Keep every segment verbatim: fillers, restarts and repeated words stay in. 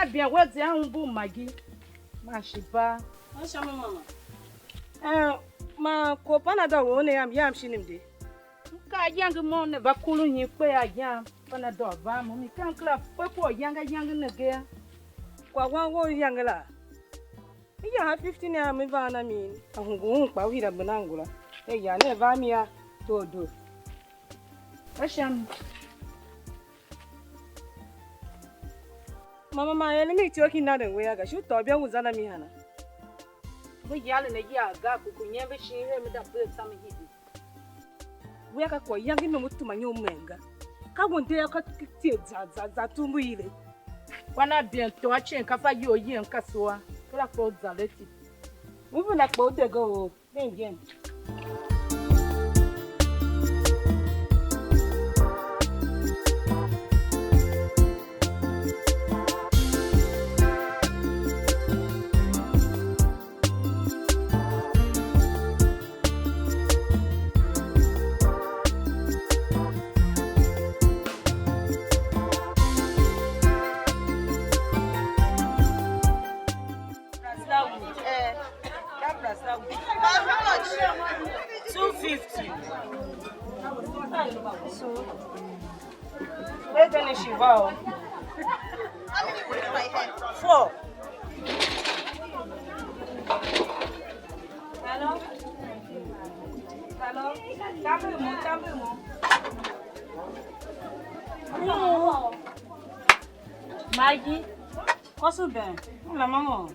A bia we zia un bu Maggi. Man shi ba. Asha mama. Eh, ma ko Panadol wo ne yam, yam shi nim de. M ka ayange mo ne va kuru nyi kpe a yam. Panadol va mo, mi kam kera kpe ko ayange ayange ne ga. Kwa wan wo yange la. Mi ya ha fifteen a mi va na mi, a hungu un kpa u hira mbe nan ngula. E ya ne va mi a todo. Asha mi. Mama, ma er mi ityough ki nanden wea ga, shi u tôô bia u zan a mi hana? Mo yaren ne ya ga, ku ku nyen ve shin her me da pe tsam hidi. Wea ka kwagh yange nom u tuma nyi u mem ga. Ka wende yô, ka tie za za za tumbu ile. Kwa na bien to a chen ka fa iyol yen ka sua. Kera kpa u za leti. U venda kpa u de ga o. Ven yen. Two fifty. So, where can she go? Four. Hello? Hello? Tambu mo, tambu mo. Maggi. Kosu ben. Ula mama.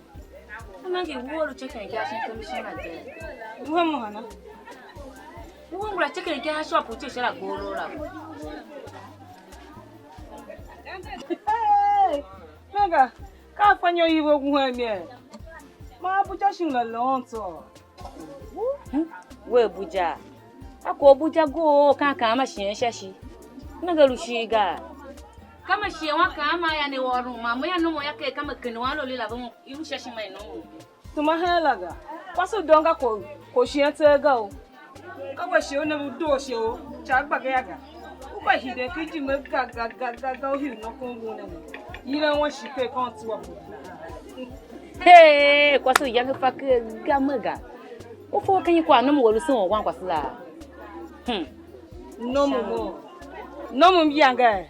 Ana ngi wuo lu check in gas in commission again. Wuo mo hana? Wuo ngula check in gas shop u che shara goro la. Hey, mega, ka fa nyo i we wuo mi. Ma bu cha shin la lon so. We Abuja. A ko Abuja go kan kan ma shien sha shi. Nenge lu shi ga. Ka ma shien wa kan ma ya ne wa ru ma mo ya no mo ya ke ka ma ken wa lo li la bo i lu sha shi ma no mo. Tuma hen la ga. Kwase u doo nga ko, ko shien tseegh ga o. Ka we shighe u ne u doo shighe u ca gba ga yô ga. U gba hide ken ijime ga ga ga ga ga u hii nôkon won ne. Yilan wan shi pe kon tsua bo. Hey, kwase u yange fa ke ga me ga. U fo ken kwagh nom u a lu se u wan kwase la. Hmm. Nom u mo. Nom u m yange.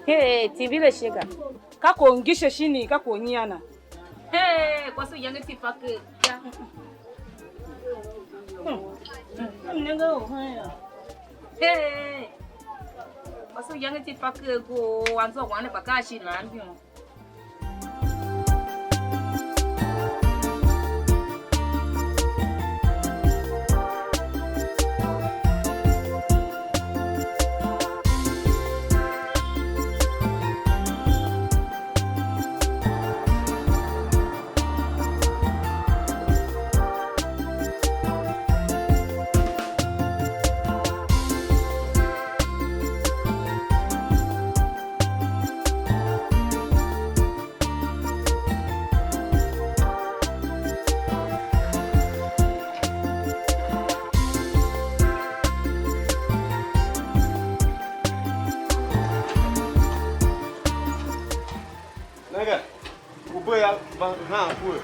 Hey, tibi le shiga. Ka ko ngi she shini, ka ko nyiana. Hey, kwase u yange ti fa ke ga. Hmm. Nenge u hen ya. Hey. Kwase u yange ti fa ke go, anzo wane pa ka shi na mbion. Nenge, u bee a va haan kue.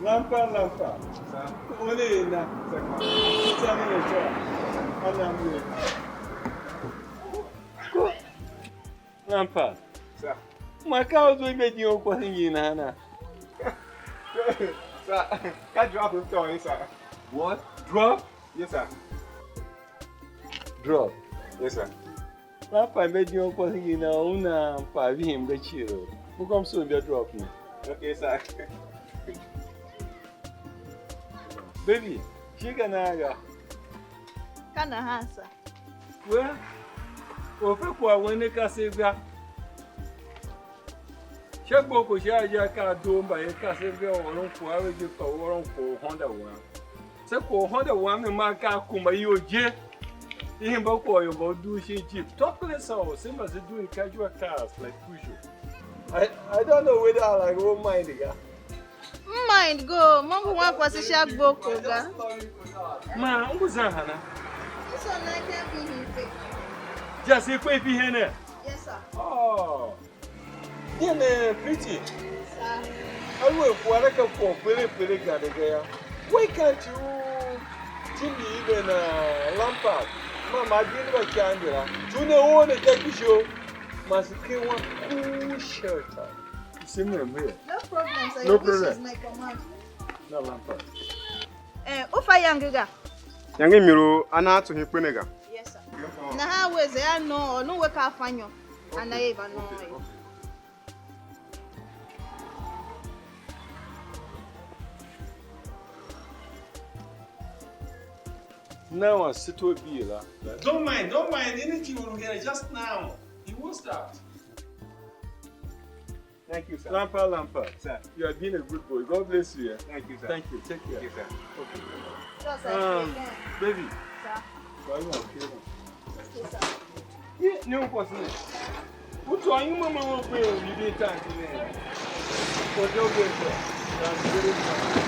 Lampa, lampa. Sa. One ena. Sa. Sa ne cha. Ana mwe. Ko. Lampa. Sa. Ma ka u zua ime di on kwase ngi nahana? Sa. Ka drop u tôô, sa. What? Drop? Yes, sir. Drop. Yes, sir. Papa, me di on kwase ngi na una pa vihim ga chiro. Mo kom so mbia drop ne. Okay, sir. Baby, shi ka na ga. Ka nahan, sir. Well, or fe kwagh wen ne kasev ga. Sha gboko sha aja ka a doo mba ye kasev ga ôron kwagh a ve je, kpa u ôron kwagh u Honda wam. Se kwagh u Honda wam ne maa ka a kuma iyol je. I hemba kwagh u ior mba u dugh shin Jeep. Talk less of, se mba se dugh in casual cars like usual. I, I don't know whether I like won't mind ga. M mind go, mo ngu wan kwase sha gboko ga. Ma, u ngu zan hana? Just i kwe ipi hene? Yes, sir. Oh. Then, uh, Pretty, sir, aluer kwagh la ka kwagh pere pere gande ga yô, why can't you tindi even, uh, Lampard? Ma ma di va candi la. Tsu ne o ne ta kisho. Must ke one cool shelter. You see me, I'm here. No problem, sir. No problem. Your wish is my command. No, Lampard. Eh, u fa iyange ga? Iyange i Miro a na a tsuhin kpe ne ga. Yes, sir. Nahan we ze a no, or nu we ka fa nyo? Ana ye va no. Okay, okay. Now I sit with beer la. Don't mind, don't mind anything you will get just now. You will start. Thank you, sir. Lampa, Lampa. Sir. You have been a good boy. God bless you, yeah? Thank you, sir. Thank you. Take care. Thank you, sir. Okay. Sir, sir, um, baby. Sir. Why you okay? Okay, sir. Yeah, no question. What's wrong? You mama won't pay you did time to me. For your good, sir. That's very fine.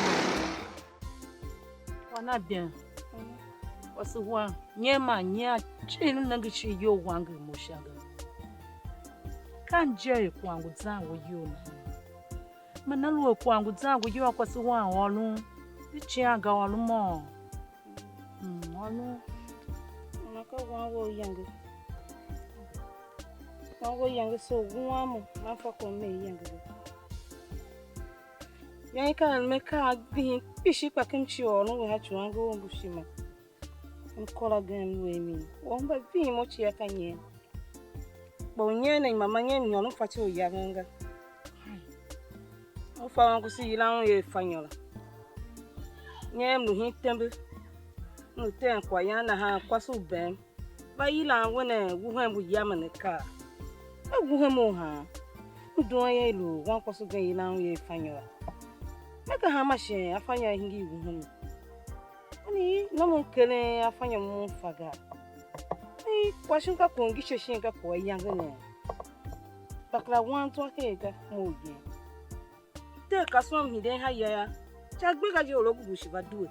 Wan a byen. Kwase wam, nyi man nyi a cii lu nenge shin iyol wam ngi mo sha ga? Ka nje er kwagh ngu zan we iyol nahan? Man aluer kwagh ngu zan we iyol a kwase wam ôron, di cian ga ôron moo? Mm, ôron. Nana ka wan we u iyange. Wan we u iyange, so wuan mo, man fa kwagh me iyange ga. Yange ka me kaa vihin kpishi kpa ken m ôron we sha ci u angev u ngu ishima. M kôr agen m lu a mi. Won mba vihin mo cia ka nyen? Kpa u nyen ne imam a nyen nyôron fatyô u yaven ga. U fa un kusi yilan un er Fanyô la. Nyen m lu hin tembe. M lu teen kwaghyan nahan kwase u bem. Va yilan we ne wuhen mbu yamen akaa. Me wuhe mo u haan? M duen ye i lu wankwase ugen yilan u ye Fanyô la. Me ka hanma shighe Afanyô a hingir wuhe mi? Ani nom u keren Afanyô mo m fa ga. Ani kwagh shon ka kwagh u ngi ishe shin ka kwagh u ayange ne? Kpa kera wan zwa her ga, mo u yen. Te ka sua m hiden ha ya yô, sha gbe ga je or a gugu shi va due.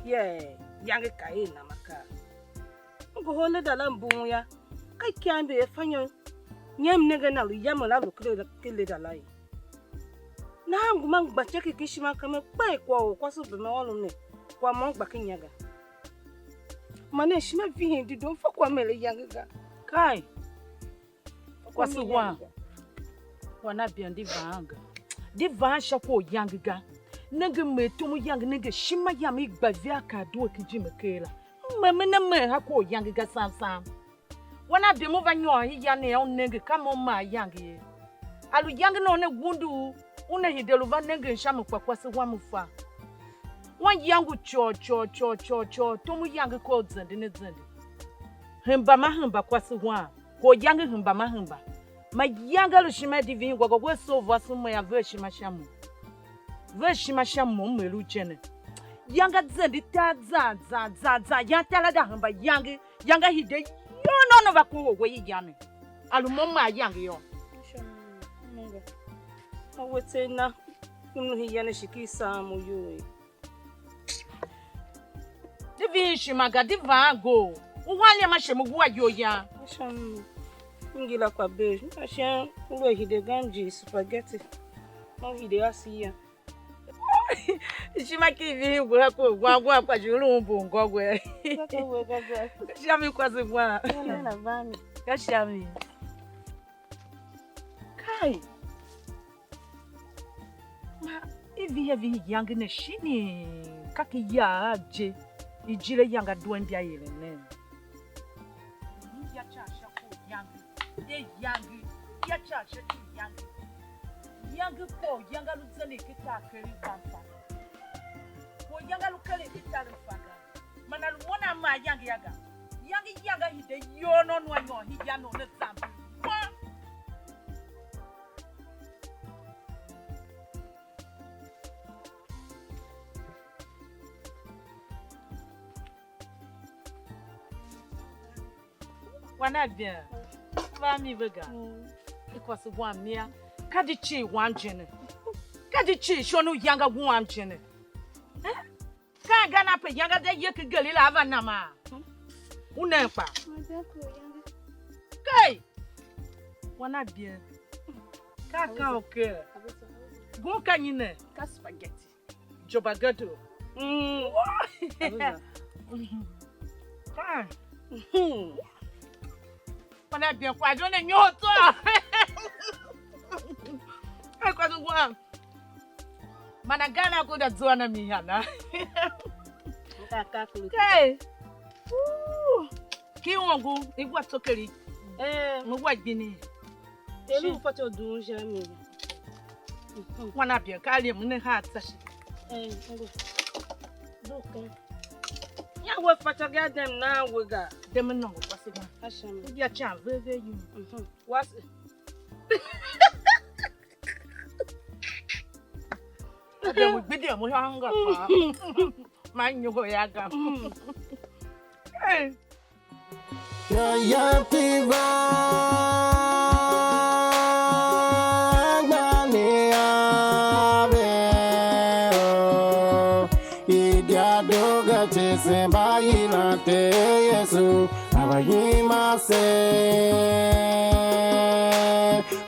Yee, yange ka er nam akaa. M ngohol leda la mbun yô, ka ikav mbi Afanyô nyem nenge na lu yamen a lu ken leda la ye. Nahan m gema m gba ityôkyaa ken ishima ka me kpe kwagh u kwase u bem a ôron ne, kwagh môm gba ken inya ga. Man ne ishima vihin dedoo, m fa kwagh m eren yange ga. Kai, kwase wam, wan a bia di vaan ga. Di vaan sha kwagh u yange ga. Nenge m er tom u yange, nenge ishima yam i gba ve a kar due ken ijime ker la. M er me ne m er ha kwagh u yange ga sam sam. Wan a bia mo va nyôr hen ya ne yô, u nenge ka mo m maa yange ye. A lu yange ne una wundu u, una hide lu va nengen sha mi kpa kwase wam u fa. Wan yange u côô côô côô côô côô, tom u yange kôr zenden a zende. Hemba ma hemba kwase wam, kôr yange hemba ma hemba. Mayange a lu ishima di ving ngôgô, wea soo vôson mo yô, ver ishima sha mo. Ver ishima sha mo, m er u je ne. Yange a zende tar zan zan zan zan, yan tar a da hemba yange, yange a hide iyol no ne va kohol we i ya ne. A lu mo m maa yange yô. A we tse na, m lu hia ne shi ki i saan mo iyol ye. Di ving ishima ga, di vaan go. U wan liam a shi me wua iyol yan. Asham, m ngila kwa bee. M ka shen u lu a hide gam ji spaghetti. Mo hide a si ya. Ishima ki i vihin ngula ko gwan gwan kwa shi u lu un bun ngô gwe. Ka ka we ga ga. Sha mi kwase gwan. Ka na na va mi. Ka sha mi. Kai. Ma i vihi a vihi yange ne shinii, ka ki yar a je, i jile yange a due mbia ieren nen. I ya ca sha ku yange, de yange, ya ca sha ku yange. Yange kwagh u yange a lu zenden ken tar keren kpa mfa. Kwagh u yange a lu keren ken tar mfa ga. Man a lu mo nan maa yange ya ga. Yange yange a hide iyol no nua nyôr hii ya no ne zamber. Wa! Wan a bia, va mi ve ga. Mm. I kwase wam mia. Ka di cii wam je ne. Ka di cii shon u yange wam je ne. Eh? Ka angan a pe iyange de ye ki geri la a va na ma? U nen kpa. Kei! Wan a bie. Ka ka okay. Gun ka nyi ne? Ka spaghetti. Jobagado. Mm. Fine. Wan a bie kwa jo ne nyo to. Ai kwa ngwa. Mana gana ko da zuwa na mi hana. Ka ka kulu. Hey. Ooh. Ki wangu, igwa tsokeri. Eh. Ngwa gbini. Elu u fatyô u dughun sha mi. Wan a bia ka aliem ne ha tsa shi. Eh, ngo. Duka. Nya we fatyô ga dem na we ga. Dem nongo kwase ga. Asha mi. Bia cha ve ve yu. Mhm. Was. Dem gbidi mo hanga pa. Ma nyugo ya ga. Eh. Yaya piva gbani ave o. Idia doga che se mba yilan te Yesu. Aba yima se.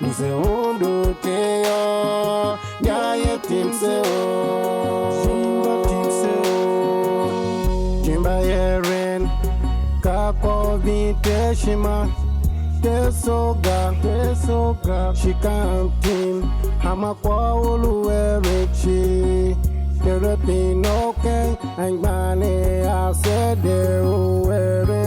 Mse undu te yo. Ya ye timse o. Jimba timse o. Jimba yeren. Ka ko vin te shima. Te soga. Te soga. Shi ka antim. Hama kwa ulu ere chi. Tere pin oken. Angbane a se de u ere.